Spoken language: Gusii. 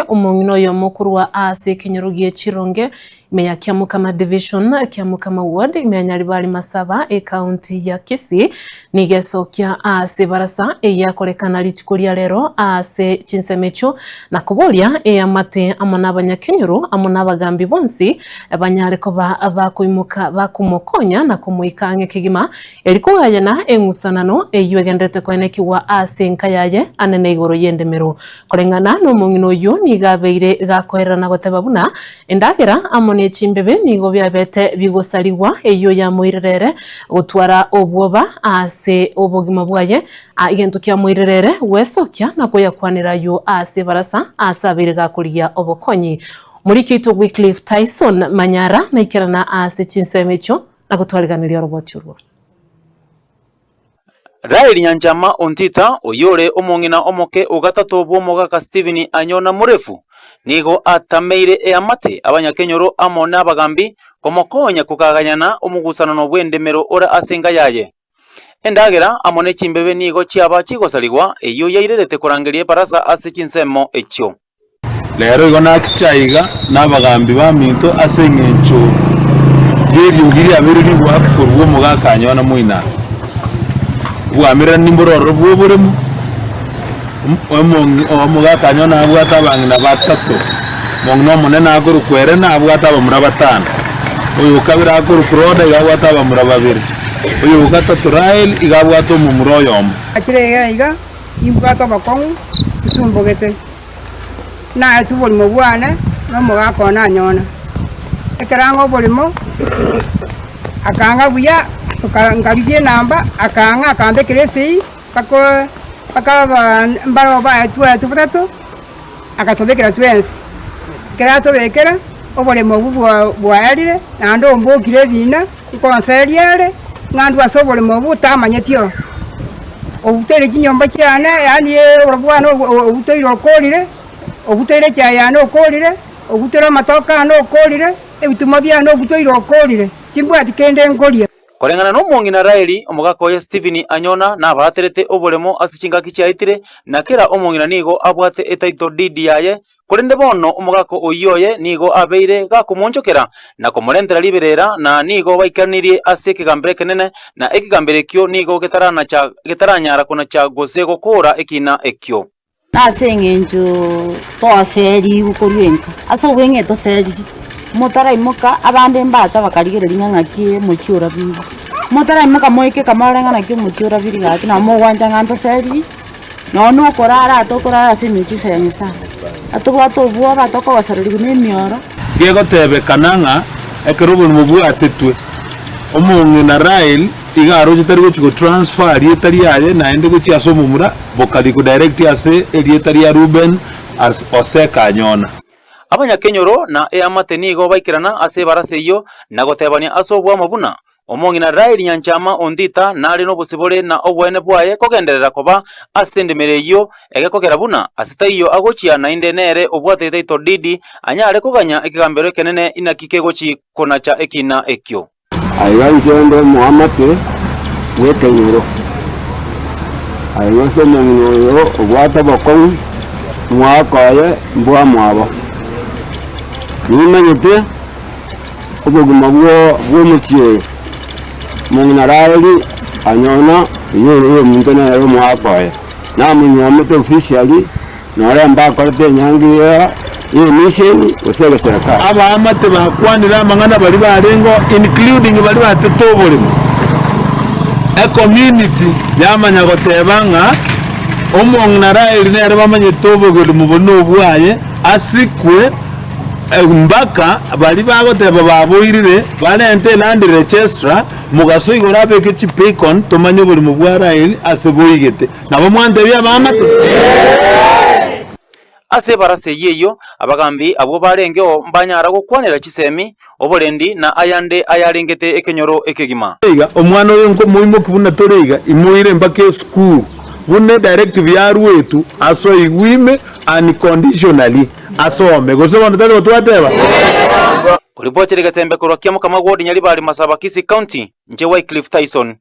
Omong'ina oyomo korwa ase ekenyoro gie Chironge ime ya Kiamokama Division, Kiamokama Ward, ime ya Nyaribari Masaba, Ekaunti ya Kisii, nigo esokia ase ebarasa eyakorekana rituko ria rero ase chinsemo echio na koboria eamate amo nabanyakenyoro amo nabagambi bonsi banyare koba bakoimoka bakomokonya na komoika ang'e kegima Eri kogayana eng'usanano eyio egendererete koenekigwa ase enka yaye anene igoro y'endemero. Koreng'ana nomong'ina oyio nigo abeire gakoerera na goteba buna endagera amo ne chimbebe nigo biabete bigosarigwa eyio yamoirire ere gotwara obwoba ase obogima bwaye, egento kiamoirire ere gwesokia na koyakwanera ayio ase ebarasa aase abeire gakorigia obokonyi. Omoriki oito Wycliffe Tyson Manyara naikerana ase chinsemo echio. na gotwariganeria oroboti orwo. Raeli Nyanchama Ontita, oyio ore omong'ina omoke o gatato bw'omogaka Stephen Anyona Morefu, nigo atameire eamate, abanyakenyoro amo nabagambi komokonya kogagayana omogusanano bw'endemero ore ase enka yaye. Endagera amo ne chimbebe nigo chiaba chigosarigwa, eyio yairerete korangeria ebarasa ase chinsemo echio. Rero igo nachiche aiga nabagambi baminto ase engencho y'eriogi riabeire rigoaka korwa omogaka anyona moina. Obwamererani mbore ororo bw'oboremo, omogaka anyona abwate abang'ina batato, omong'ina omonene akorokwa Elena abwate abamura batano, oyo o kabere akorokwa Roda iga abwate abamura babere, oyo o gatato Raeli iga abwate omomura oyomo. Achire iga iga, nimbwate obokong'u nsumbogete. Naetwe oborimo bwane, na omogaka one anyona. Ekero ang'a oborimo, akang'a buya, toka nkarigia enamba, akang'a akambekera esei, mpaka mpaka aba mbaroo baetwe aetwe batato, agatobekera twensi. Ekero atobekera, oboremo obwo bwa bwaerire, naende ombokire ebina, nkonseria are, ng'a ndwe ase oboremo obwo otamanyeti oo. Obutoire chinyomba chiane, yaani oborobwo bwane obutoire okorire, obutoire echae yane okorire, obutoire amatoke ane okorire, ebituma biane obutoire okorire, timbwati kende nkoria. Koreng'ana nomong'ina Raeli, omogaka oye Stephen Anyona nabaaterete oboremo ase chingaki chiaetire, na kera omong'ina nigo abwate etitle deed yaye Korende bono omogaka oyio oye nigo abeire gakomoonchokera na komorentera riberera, na nigo baikeranirie ase ekegambero ekenene, na ekegambero ekio nigo getaranacha getaranyara konacha gose gokoora ekiina ekio. Ase eng'encho twaserigwe korwa enka, ase obweng'e toseriri, motaraimoka abande mbacha bakarigereria ng'a ng'aki omochie orabire. Motaraimoka moike kamorore ng'a naki omochie orabire gaki nabo mogwancha ng'a ntoseriri. Nonya na okorara tokorara ase emiujiza ya Nyasae, atobwate obwoba tokogosererigwa na emioro. Gegotebekana ng'a ekero oborimo bwatetwe, omong'ina Rael iga aroche tari gochia gotransfer rieta riaye naende gochia ase omomura, bokari kodirect ase erieta ria Reuben as Oseka Anyona. Abanyakenyoro na eamate nigo baikerana ase ebarasa eyio na gotebania ase oboamo buna Omong'ina Raeli Nyanchama Ontita nare nobosibore na oboene bwaye kogenderera koba ase endemero eyio egekogera buna ase taiyo agochia naende nere obwate title deed anyare koganya ekegambero ekenene inaki kegochi konacha ekina ekio. Aiga inche nde omoamate bw'ekenyoro, aiga ase omong'ina oyo obwate obokong'u, omwaka oye mbwamwabo. Nimanyete. Obogima bw'omochie oyo, omong'ina Raeli anyona oyio omonto nere omwaka oye, namonyuomete officially, nore mbakorete enyangi ya emission gose egeserekari. Abaamate bakwanire amang'ana baria barengeo including baria batete oboremo. Ecommunity yamanya goteba ng'a omong'ina Raeli nere bamanyete obogerimo boria nobwaye asikwe. Mpaka baria bagoteba baboirire, barente eland registra, mogaso igoro abeke chibeacon tomanye oborimo bwa Raeli ase boigete. Nabo mwantebia abaamate? Ase ebarasa eyio eyio abagambi abwo barengeo mbanyara gokwanera chisemi, oborendi, na ayande ayarengete ekenyoro ekegima. Iga omwana oyo nkomoimoki buna tore iga, imoire mpaka esukuru, buna edirective yaruetwe, asoigwe ime unconditionally. Asome, gose bono tari gotwateba? Koripoti rigetembe korwa Kiamokama Ward Nyaribari Masaba Kisii County, Inche Wycliffe Tyson.